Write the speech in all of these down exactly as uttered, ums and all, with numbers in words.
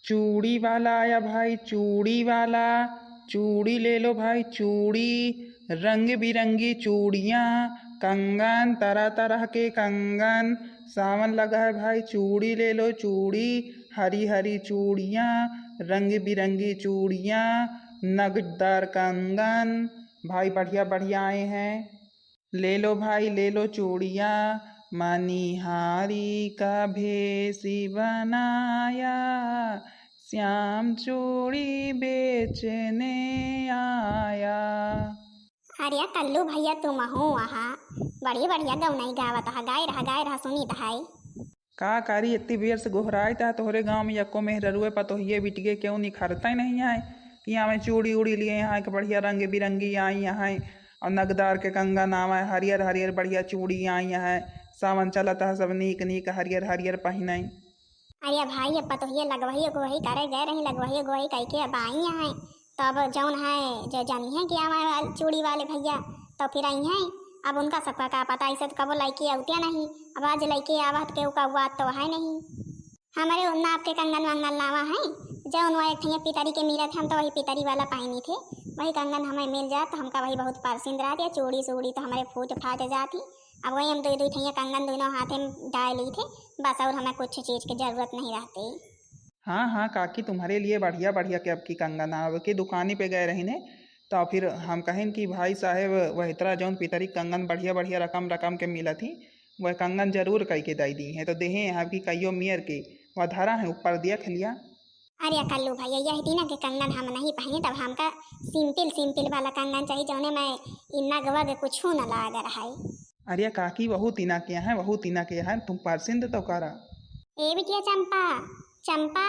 चूड़ी वाला आया भाई, चूड़ी वाला, चूड़ी ले लो भाई, चूड़ी, रंग बिरंगी चूड़ियाँ, कंगन, तरह तरह के कंगन, सावन लगा है भाई, चूड़ी ले लो, चूड़ी, हरी हरी चूड़ियाँ, रंग बिरंगी चूड़ियाँ, नगदार कंगन, भाई बढ़िया बढ़िया आए हैं। ले लो भाई, ले लो चूड़ियाँ, मनिहारी का भेष बनाया, श्याम चूड़ी बेचने आया। अरे कल्लू भैया, तुमहू अहा, बड़ी बढ़िया गौनई गावत अहा, गाए रहा, गाए रहा, सुनीत है। का करी, इतनी बेर से गोहराइत है, तोहरे गाँव में यको मेहररुए पतोहिए बिटिए केहू निखरते नहीं है कि हमें चूड़ी उड़ी लिए यहाँ के बढ़िया रंग बिरंगी आई यहाँ, और नगदार के कंगन आवा है, हरियर हरियर बढ़िया चूड़ी आई यहाँ, सावन चलत है, सब नीक नीक हरियर हरियर पहिने। अरे भाई, अब पतोहिए लगवही गोही करे गए रही, लगवही गोही कह के अब आई यहाँ, तो अब जौन है जो जानी है कि आवा वाल-, चूड़ी वाले भैया, तो फिर आई हैं। अब उनका सबका का पता, ऐसे तो कबो लइके अउते नहीं। अब आज लइके आवत के उका बात तो है नहीं। हमरे नाप के कंगन वंगन लावा है, जौन वो एक ठइया पितरी के मिलत है, हम तो वही पितरी वाला पहिनी थे, वही कंगन हमें मिल जात तो हमका वही बहुत परसिंद रहत, या चूड़ी सूड़ी तो हमरे फूट फाट जात ही। अब वही हम दुई दुई ठइया कंगन दोनों हाथे में डाल ली थे, बस और हमें कुछ चीज की जरूरत नहीं रहती। हाँ हाँ काकी, तुम्हरे लिए बढ़िया बढ़िया के अब की कंगन है। अब की दुकानी पे गए रही ने, तो फिर हम कहिन कि भाई साहेब, वही तरह जौन पितरी कंगन बढ़िया बढ़िया रकम रकम के मिलत ही, वह कंगन जरूर कई के दई दी है। तो देहे हैं अब की कईयो मेर के, वह धरा है ऊपर देख लिया। अरे कल्लू भैया, यही दिना के कंगन हम नहीं पहिने, तब हमका simple simple वाला कंगन चाहिए, जौने में इ नग वग कुछू न लाग रहा है। अरे काकी, वहू तीना के है, वहू तीना के है, तुम परसिंद तो करा। ए बिटिया चंपा, चंपा,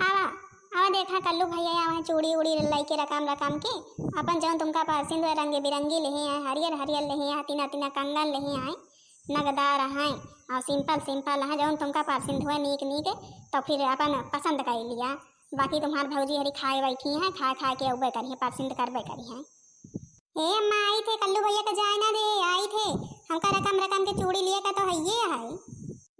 आवा, आवा, देखा कल्लू भैया आवा है, चूड़ी उड़ी लइके रकम रकम के, अपन जौन तुमका परसिंद हुए रंग बिरंगी लेहे आए, हरियर हरियर लेहे आए, तीना तीना कंगन लेहे आए, नगदार हैं और simple simple हैं, जौन तुमका परसिंद हुए नीक नीक, तो फिर अपन पसंद कर लिया। बाकी तुम्हार भौजी हरी खाए बैठी हैं, खाए खाए के अउबे करी हैं, परसिंद करबे करी हैं। ए अम्मा, आई थे, कल्लू भैया का जाए ना दे, आई थे। हमका रकम रकम के चूड़ी लिए का तो है ये है।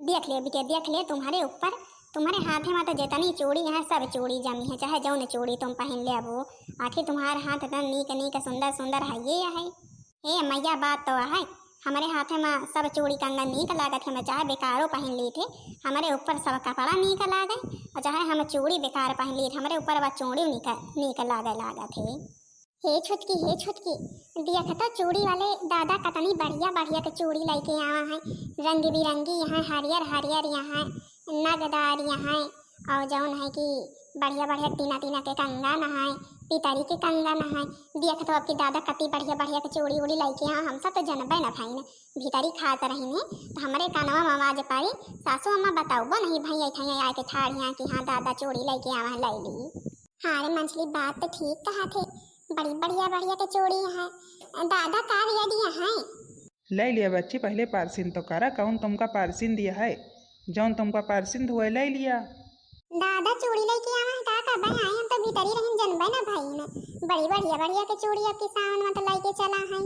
देख ले बिटिया, देख ले, तुम्हारे ऊपर, तुम्हारे हाथे में तो जितनी चूड़ी है, सब चूड़ी जमी है, चाहे जौन चूड़ी तुम पहन ले अब वो। आखिर तुम्हारे हाथ इतना नीक नीक सुंदर सुंदर है ये है। ए मैया, बात तो है, हमरे हाथे में सब चूड़ी कंगन नीक लागत है, मैं चाहे बेकारो पहन ली थे, हमरे ऊपर सब कपड़ा नीक लागे, और चाहे हम चूड़ी बेकार पहन ली थे, हमरे ऊपर वह चूड़ी नीक, नीक लागे लागत है। हे छोटकी, हे छोटकी, देख तो चूड़ी वाले दादा कतनी बढ़िया बढ़िया के चूड़ी लइके आवा है, रंग बिरंगी यहाँ, हरियर हरियर यहाँ, नगदार यहाँ, और जौन है कि बढ़िया बढ़िया तीना तीना के कंगन है, पितरी के कंगन है। देख तो अब की दादा कति बढ़िया बढ़िया के चूड़ी उड़ी लइके आवा, हम सब तो जनबे न भइन, भीतरी खात रही ने, तो हमरे कानवा में आवाज पाई, सासू अम्मा बताउबो नहीं भई, ऐठे आए के ठाड़ हिया कि हाँ दादा चूड़ी लइके आवा है, लइ ली। हाँ रे मंझली, बात तो ठीक कहा थे, बड़ी बढ़िया बढ़िया के चूड़ी है। दादा का दिया दिया है? ले लिया बच्ची, पहले परसिंद तो करा, कौन तुमका परसिंद दिया है? जौन तुमका परसिंद हुए ले लिया। दादा चूड़ी लेके आवा है का, का बहन आई, हम तो भीतरी रहन जनबे ना भई ने। बड़ी बढ़िया बढ़िया के चूड़ी अब की सावन में तो लेके चला है।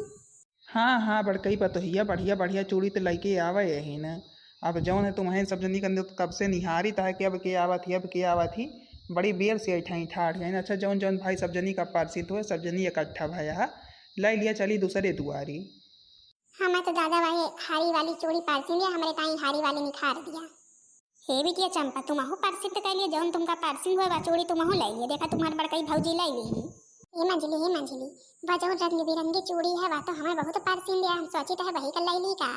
हाँ हाँ बड़कई पतोहिया, बढ़िया बढ़िया चूड़ी तो लेके आवे यही ना। अब जौन है तुम्हें सब जनी कंदे कब से निहारी था कि अब के आवत ही, अब के आवत ही। बड़ी बेर से ऐठा ही ठाठ है। अच्छा जौन जौन भाई सब जनी का परसिंद हुए, सब जनी इकट्ठा भया है, ले लिया चली दूसरे दुआरी। हमें तो दादा भाई हारी वाली चूड़ी परसिंद दिया, हमरे ताई हारी वाली निखार दिया। हे बिटिया चंपा, तुमहू परसिंद कर लिए, जौन तुमका परसिंद हुए बा चूड़ी तुमहू ले लिए। देखा तुम्हार बड़कई भौजी ले ली। हे मंझली, हे मंझली, वह जौन रंग बिरंगी चूड़ी है, वह तो हमें बहुत परसिंद है, हम सोचित है वही का ले ली का।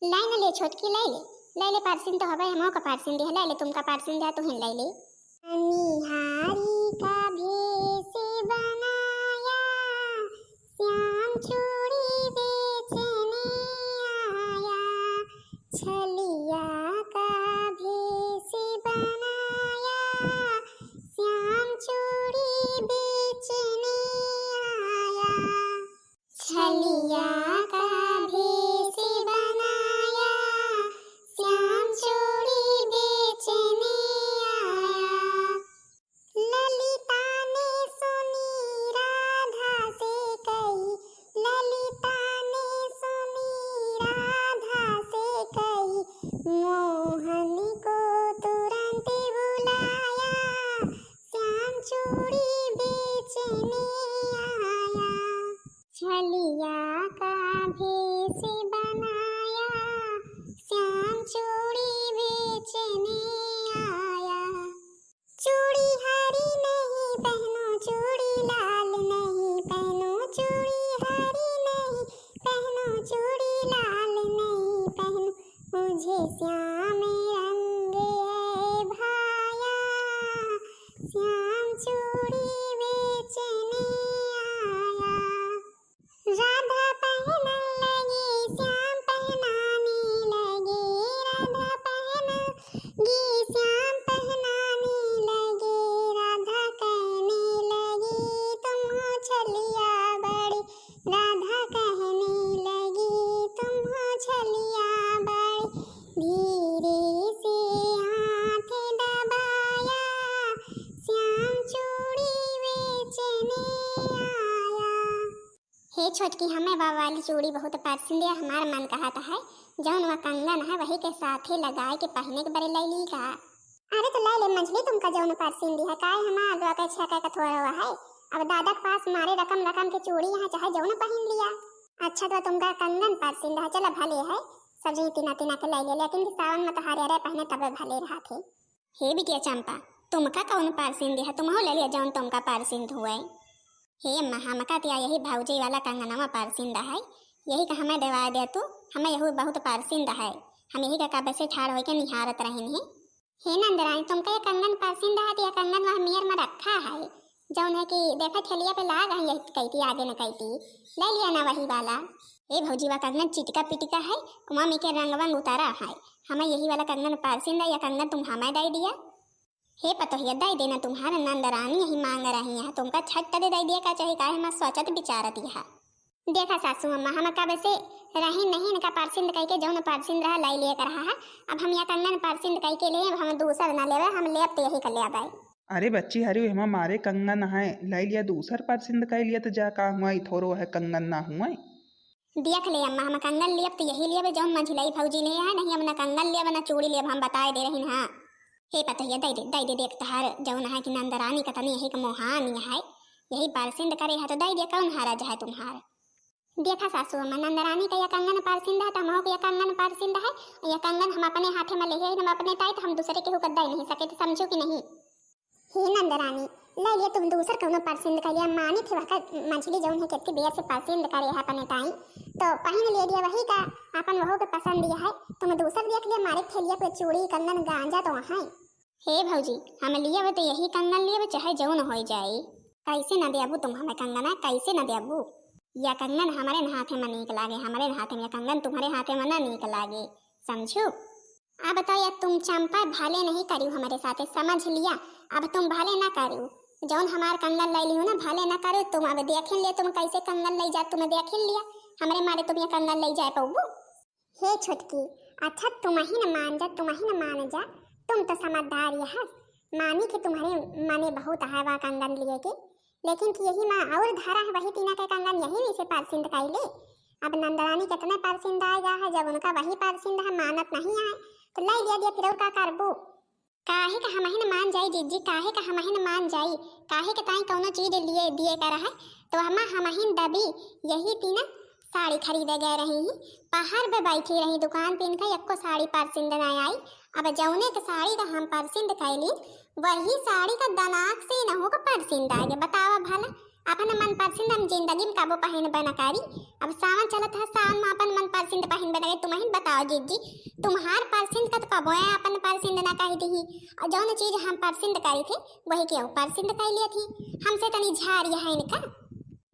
ले न ले छोटकी, ले ले, ले ले परसिंद तो हवे, हमहू का परसिंद है, ले ले तुमका परसिंद है, तुहिन ले ले। निहारी का भेष बनाया, श्याम चूड़ी बेचने आया, छलिया का भेष बनाया, श्याम चूड़ी बेचने आया। छलिया का भेष बनाया, श्याम चूड़ी बेचने आया। ललिता ने भेष बनाया, श्याम चूड़ी बेचने आया। चूड़ी हरी नहीं पहनो, चूड़ी लाल नहीं पहनो, चूड़ी हरी नहीं पहनो, चूड़ी लाल नहीं पहनो, मुझे श्याम रंग है भाया, श्याम चूड़ी बेचने आया। राधा पहनन लगी, श्याम पहनाने लगे, राधा पहनन लगी, श्याम पहनाने लगे, राधा कहने लगी, तुम हो छलिया बड़ी, राधा कहने लगी, तुम हो छलिया बड़ी, धीरे से हाथ दबाया, श्याम चूड़ी बेचने आया। हे छोटकी, हमें बा वाली चूड़ी बहुत परसिंद है, हमार मन कहत है जौन वह कंगन है वही के साथे लगाए के पहने के बरे लैली का। अरे तो लै ले मंझली, तुमका जौन परसिंद है, काहे हमार दो के छह के थोड़ा हुआ है। अब दादा के पास मारे रकम रकम के चूड़ी यहाँ चाहे जौन पहन लिया। अच्छा तो तुमका कंगन परसिंद है, चला भले है, सब जनी तीना तीना के लै ले, लेकिन कि सावन में तो हरे हरे पहने तबे भले रहत है। हे बिटिया चंपा, तुमका कौन परसिंद है, तुमहू लै लिया जौन तुमका परसिंद हुए। हे अम्मा, हमका तिया यही भौजी वाला कंगनवा परसिंद है, यही का हमें देवा दे तू, हमें यहू बहुत परसिंद है, हम यही का कब से ठाड़ होके निहारत रहन ही। हे नंदरानी, तुमका ये कंगन परसिंद है, तो ये कंगन वह मेर में रखा है, जौन है कि देखा ठेलिया पे लाग है, यही कहती आगे न कहती, लै लिया ना वही वाला। ए भौजी, वह कंगन चिटका पिटका है, उमा में के रंग वंग उतारा है, हमें यही वाला कंगन परसिंद है, या कंगन तुम हमें दै दिया। हे पतोहिया, दै देना, तुम्हार नंदरानी यही मांग रही है, तुमका छट दे दै दिया का चाही, काहे हमार सोचत विचारत यह। देखा सासू अम्मा, हम कब से रही नहीं इनका परसिंद कह के, जौन परसिंद रहा लै लिया कर रहा है। अब हम या कंगन परसिंद कह के लिए, अब हम दूसर ना लेवे, हम लेब तो यही कर लेबै। अरे बच्ची, हरी हमा मारे कंगन है, लै लिया दूसर परसिंद कह लिया तो जा का हुआ, ई थोरो है कंगन ना हुआ। देख ले अम्मा, हम कंगन लेब तो यही लेब जौन मंझिलाई भौजी ले है, नहीं हम ना कंगन लेब ना चूड़ी लेब, हम बताए दे रही ना। हे पतोहिया, दै दे, दै दे, देख तहार जौन है कि नंदरानी का तनी यही का मोहान है, यही परसिंद करे है तो दै दे, कौन हरज है तुम्हार। देखा सासू अम्मा, नंदरानी का या कंगन परसिंद है, तो हमहू के या कंगन परसिंद है, या कंगन हम अपने हाथे में लेहे, हम अपने ताई, तो हम दूसरे केहू का दै नहीं सके, तो समझू कि नहीं? हे नंदरानी, लै लिया तुम दूसर कौनो परसिंद कह लिया, मानी थे वहका मंझली जौन है केतकी बेर से परसिंद करे है अपने ताई, तो पहिन ले लिया वही का, अपन वहू के पसंद दिया है, तुम दूसर देख लिया, मारे ठेलिया पे चूड़ी कंगन गांजा तो है। हे भौजी, हम लियब तो यही कंगन लियब, चाहे जौन होई जाई। कैसे न देबू तुम हमें कंगना, कैसे न देबू? या कंगन हमारे हाथे में नीक लागे, हमारे हाथे में, या कंगन तुम्हारे हाथे में ना नीक लागे, समझू? अब तो या तुम चंपा भले नहीं करियो हमारे साथे, समझ लिया, अब तुम भले ना करियो। जौन हमार कंगन लै लियो ना, भले ना करियो तुम, अब देखिन लिया तुम कैसे कंगन लै जा, तुम देखिन लिया, हमरे मारे तुम या कंगन लै जाए पौबू। हे छोटकी, अच्छा तुम ही न मान जा, तुम ही न मान जा, तुम तो समझदार यह, मानी कि तुम्हारे मने बहुत है वा कंगन लिए के, लेकिन कि यही माँ और धरा है वही तीना के कंगन यही में से परसिंद कैले। अब नंदरानी कितने परसिंद आएगा है, जब उनका वही परसिंद है, मानत नहीं आए, तो लै लिया दिया, फिर और का करबू? काहे का हमहिन मान जाई जिज्जी, काहे का हमहिन मान जाई, काहे के ताई कौनो चीज लिए दिए का रहे, तो अम्मा हमहिन दबी यही तीना साड़ी खरीदे गए रही ही, पहाड़ पे बैठी रही दुकान पे, इनका एको साड़ी परसिंद ना आई। अब जौने के साड़ी का हम परसिंद कैली, वही साड़ी का दनाक से इनहू का परसिंद आगे। बतावा भला, अपन मन परसिंद हम जिंदगी में कबो पहिनबे न करी। अब सावन चलत है, सावन में अपन मन परसिंद पहिनबे न करी। तुमहिन बताओ जिज्जी, तुम्हार परसिंद का तो कबो है अपन परसिंद ना कह दिही, और जौन चीज हम परसिंद करी थे, वही के परसिंद कह लिया थी। हमसे तनी झार यह है इनका।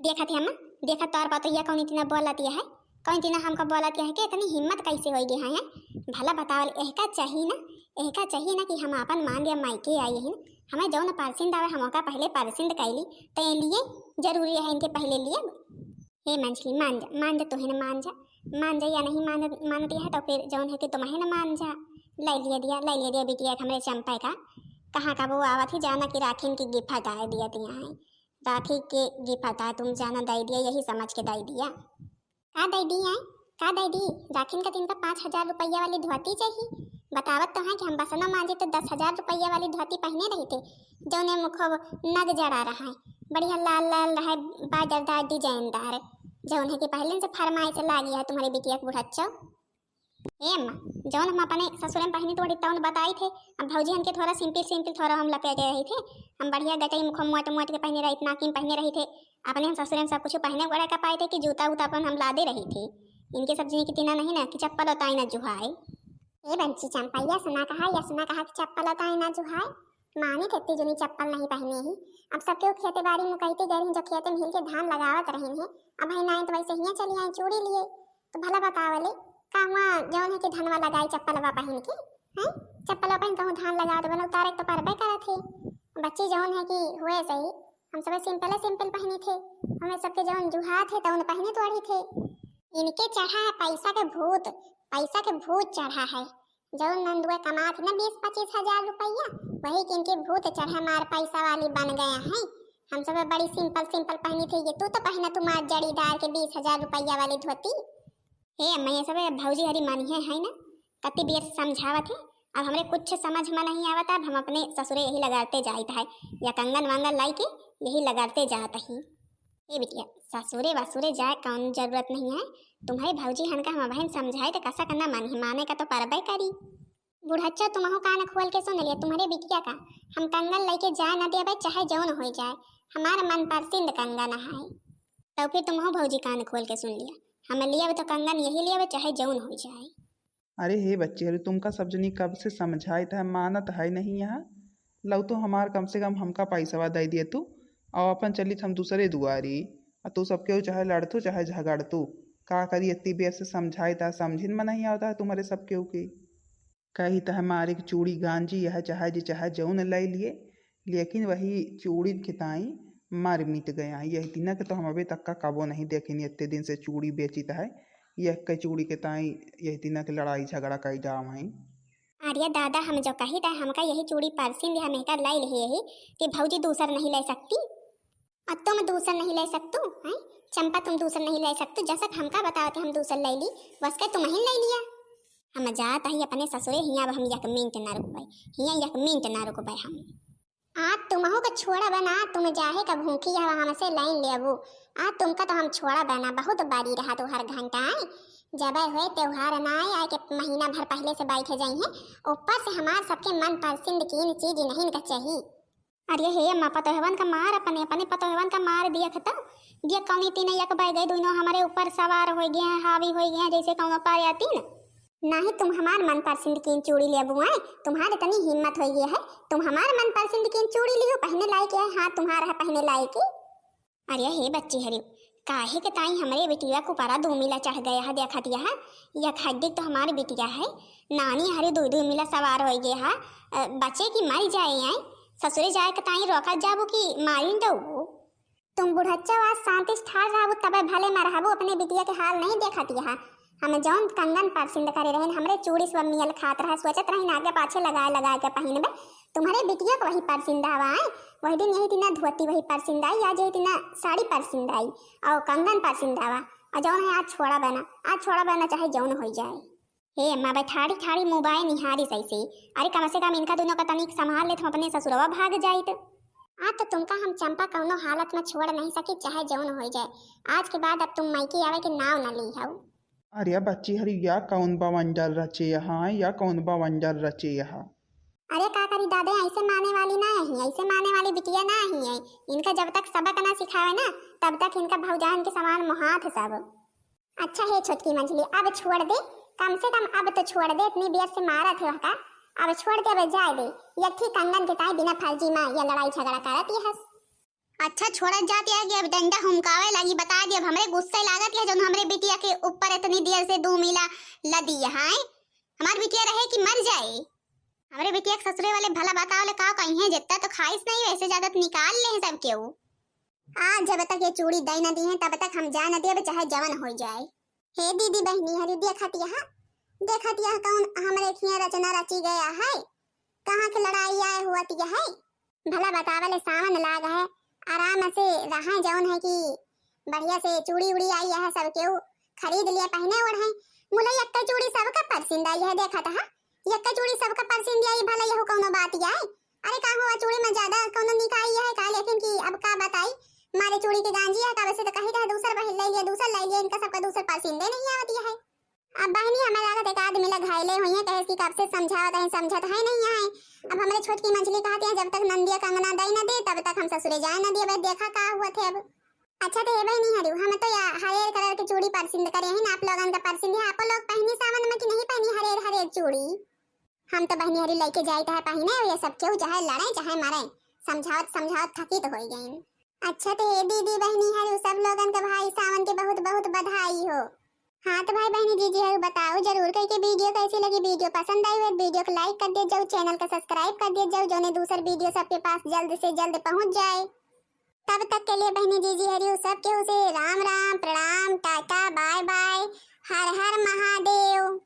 देखत है अम्मा, देखत तोर पतोहिया कौन इतना बोलत यह है, कौन इतना हमका बोलत यह है कि इतनी हिम्मत कैसे होई गई है, हैं? भला बतावल, एहका चाही ना, एहका चाही ना कि हम अपन मान लिया मायके आई है ना, हमें जौन परसिंद आवे हम ओका पहले परसिंद कैली, तो ये लिए जरूरी है इनके पहले लिए। हे मंझली, मान जा, मान जा, तोहे न मान जा, मान जा या नहीं मान, मानती है तो फिर जौन है कि तुम्हें न मान जा। लै लिया दिया, लै लिया दिया बिटिया के हमरे चंपा का, कहाँ का वो आवत ही जाना कि राखिन की गिफा डाल दिया दिया है। राखी के गिफ्ट आता है, तुम जाना दई दिया, यही समझ के दई दिया। का दई दी है? का दई दी? राखिन का दिन का पाँच हजार रुपया वाली धोती चाही। बतावत तो है कि हम बसना मांजे तो दस हजार रुपया वाली धोती पहने रही थे, जौने में खूब नग जड़ा रहा है, बढ़िया लाल लाल रहा है, बाजरदार डिजाइनदार। जौन है कि पहले से फरमाइश लागी है तुम्हरे बिटिया के बुढ़च्चो। ए अम्मा, जौन हम अपने ससुरे में पहिनी तोड़ी तौन बताई थे। अब भौजी हमके थोड़ा simple simple थोड़ा हम लपेटे रही थे। हम बढ़िया गटई मुखो मोट मोट के पहिने रही, नाकी में पहिने रही थे। अपने हम ससुरे में सब कुछ पहिने ओढ़े का पाए थे कि जूता उता अपन हम लादे रही थे। इनके सब जिनी की तीना नहीं ना कि चप्पल उताई ना जुहाए। ए बंची चंपा, यस ना कहा, यस ना कहा कि चप्पल उताई ना जुहाए। माने थे इतनी जुनी चप्पल नहीं पहिने ही। अब सबके खेते बाड़ी में कहते गए रही, जो खेते में हिल के धान लगावत रही है। अब है ना तो वैसे हियाँ चली आई चूड़ी लिए। तो भला बतावले, का हुआ जौन है कि धनवा लगाई चप्पलवा पहिन के, हैं? चप्पलवा पहिन कहूँ धान लगा दे, बना उतारे के तो परबे करत है। बच्ची जौन है कि हुए सही, हम सब simple simple पहिनी थे, हमें सबके जौन जुहा थे तौन पहिने तोड़ी थे। इनके चढ़ा है पैसा के भूत, पैसा के भूत चढ़ा है। जौन नंदुआ कमात है ना बीस पच्चीस हजार रुपया, वही के इनके भूत चढ़ा मार पैसा वाली बन गया है। हम सब बड़ी simple simple पहिनी थे, ये तू तो पहिना तू मार जड़ीदार के बीस हजार रुपया वाली धोती। हे अम्मा, ये सब भौजी हरी मानी है, है ना? कति बेर समझावत है, अब हमरे कुछ समझ में नहीं आवत, अब हम अपने ससुरे यही लगाते जाइत है, या कंगन वंगन लाई के यही लगाते जात ही। ए बिटिया, ससुरे वसुरे जाए कौन जरूरत नहीं है, तुम्हरे भौजी हन का हम बहन समझाए तो कसा करना मानी है, माने का तो परबे करी। बुढ़च्चा, तुमहू कान खोल के सुन लिया, तुम्हरे बिटिया का हम कंगन लेके जाए न देबे, चाहे जौन हो जाए, हमार मनपसंद कंगन है। तो फिर तुमहू भौजी कान खोल के सुन लिया, हम लियब तो कंगन यही लियब, चाहे जौन हो जाए। अरे हे बच्ची, अरे तुमका सब जनी कब से समझाइत है, मानत है नहीं यहाँ। लौ तो हमार कम से कम हमका पैसवा दे दिए तू, और अपन चलित हम दूसरे दुआरी। आ तू सब केहू चाहे लड़तू चाहे झगड़तू, का करी, इतनी बेर से समझाइत है, समझिन में नहीं आवता है तुम्हरे सब केहू के। कही त हमारे के चूड़ी गांजी यह चाहे जे चाहे जौन लै लिए, लेकिन वही चूड़ी के ताई मर मिट गया। यह दिना के तो हम अबे तक का कबो नहीं देखिन, इतने दिन से चूड़ी बेचित है, यह के चूड़ी के ताई यह दिना के लड़ाई झगड़ा कई जाव है। अरे दादा, हम जो कही त हमका यही चूड़ी परसिन दिया, हम एकर लै लिही यही, ते भौजी दूसर नहीं लै सकती। और तुम दूसर नहीं लै सकतू, हैं? चंपा, तुम दूसर नहीं लै सकतू, जसक हमका बतावत है हम दूसर लै ली, वसके तुम ही लै लिया। हम जात ही अपने ससुरे हियाँ, अब हम एक मिनट ना रुकबै, हियाँ एक मिनट ना रुकबै हम। आज तुमहू का छोड़ा बना, तुम जाहे का भूखी हवा हमसे लाइन लेबू। आज तुमका तो हम छोड़ा बना, बहुत बारी रहा तोहर घंटा आए। जबै होए त्योहार ना आए, आए के महीना भर पहले से बैठे जाई है। ऊपर से हमार सबके मन पसंद कीन चीज नहीं का चाही। अरे हे अम्मा, पतोहवन का मार, अपने, अपने पतोहवन का मार दिया खता। दिया कौनी तीन एक बै गए, दोनों हमारे ऊपर सवार हो गए हैं, हावी हो गए हैं, जैसे कौनो पाया तीन। नाही तुम हमार मनपसंद की चूड़ी लेबू आए, तुम्हारे इतनी हिम्मत हो गई है, तुम हमार मनपसंद की चूड़ी लियो, पहने लायक है, हाँ तुम्हारा है पहने लायक। अरे हे बच्ची हरी, काहे के ताई हमरे बिटिया के ऊपरा दू मिला चढ़ गया है, देखत यह, यह खड्डी तो हमार बिटिया है, नानी हरी दू दू मिला सवार हो गया है, अ, बचे की मर जाए आए, ससुरे जाए के ताई रोकत जाबू कि मारिन जाऊ। तुम बुढ़च्चा आज शांति से ठाड़ रहबू, तबे भले में रहबू, अपने बिटिया के हाल नहीं देखत यह। हम जौन कंगन परसिंद करे रहन, हमरे चूड़ी सब मियल खात रहा, सोचत रही आगे पाछे लगाए लगाए के पहिनबे। तुम्हरे बिटिया के वही परसिंद हवा आए, वही दिन यही दिना धोती वही परसिंद आई, आज यही दिना साड़ी परसिंद आई, और कंगन परसिंद हवा, और जौन है आज छोड़ा बना, आज छोड़ा बना चाहे जौन हो जाए। हे अम्मा, भाई ठाड़ी ठाड़ी मुँह बाए निहारी सही से। अरे कम से कम इनका दोनों का तनिक संभाल लेत, हम अपने ससुरवा भाग जाइत। आज तो तुमका हम चंपा कौनो हालत में छोड़ नहीं सकी, चाहे जौन हो जाए। आज के बाद अब तुम मायके आवे के नाव न ली हऊ। अरे बच्ची हरी, या कौन बवंडर रचे यहाँ, या कौन बवंडर रचे यहाँ। अरे का करी दादे, ऐसे माने वाली ना ही, ऐसे माने वाली बिटिया ना ही है। इनका जब तक सबक ना सिखावे ना, तब तक इनका भौजान के समान मोहात सब। अच्छा हे छोटकी मंझली, अब छोड़ दे, कम से कम अब तो छोड़ दे, इतनी देर से मारत है वहका, अब छोड़ दे, अब जाए दे। यथी कंगन के ताई बिना फर्जी माँ या लड़ाई झगड़ा करत यहस। अच्छा छोड़त जात यह कि अब डंडा हुमकावे लागी, बता दे, अब हमरे गुस्से लागत यह जौन हमरे बिटिया के ऊपर इतनी देर से दू मिला लदी है। हमार बिटिया रहे कि मर जाए। हमरे बिटिया के ससुरे वाले भला बताओ ले का कही है, जितना तो खाइस नहीं, वैसे ज्यादा तो निकाल ले हैं सब केहू। आज जब तक ये चूड़ी दे न दी है, तब तक हम जाए न देब, चाहे जवन हो जाए। हे दीदी बहनी हरी, देखत यह, देखत यह कौन हमरे खिया रचना रची गया है? कहाँ के लड़ाई आए हुआ है? भला बतावले सावन लाग है, आराम से रहे, जौन है कि बढ़िया से चूड़ी उड़ी आई है, सब केहू खरीद लिया, पहने ओढ़े। मुलई यक्का चूड़ी सबका परसिंद आई है, देखत हा, यक्का चूड़ी सबका परसिंद आई, भला यहू कौनो बात आए? अरे का हुआ, चूड़ी में ज्यादा कौनो निक आई है का? लेकिन कि अब का बताई, मारे चूड़ी के गांजी है, का वैसे तो कही रहे दूसर बहिन ले लिया, दूसर ले आपसे समझावत है, समझत है नहीं है। अब हमरे छोटकी मंझली कहत है, "जब तक नंदिया कंगना दई न दे, तब तक हम ससुरे जाए न दिए।" भाई देखा का हुआ थे अब। अच्छा तो हे बहिनी हरिउ, हम तो या हरेर कलर के चूड़ी पसंद करे ही ना, आप लोगन का पसंद है, आप लोग पहनी सावन में कि नहीं पहनी हरेर हरेर चूड़ी? हम तो बहिनी हरी लइके जाइत है पहिने, ये सब केहू चाहे लड़े चाहे मरे, समझावत समझावत थकित होई गइन। अच्छा तो हे दीदी बहिनी हरी, सब लोगन के भाई सावन के बहुत बहुत बधाई हो। हाँ तो भाई बहिनी जीजी हरी बताओ जरूर कइके वीडियो कैसी लगी, वीडियो पसंद आई हो तो वीडियो को लाइक कर दिया जाओ, चैनल का सब्सक्राइब कर दिया जाओ, जौने दूसर वीडियो सबके पास जल्द से जल्द पहुँच जाए। तब तक के लिए बहिनी जीजी हरी सब केहू से राम राम, प्रणाम, टाटा, बाय बाय, हर हर महादेव।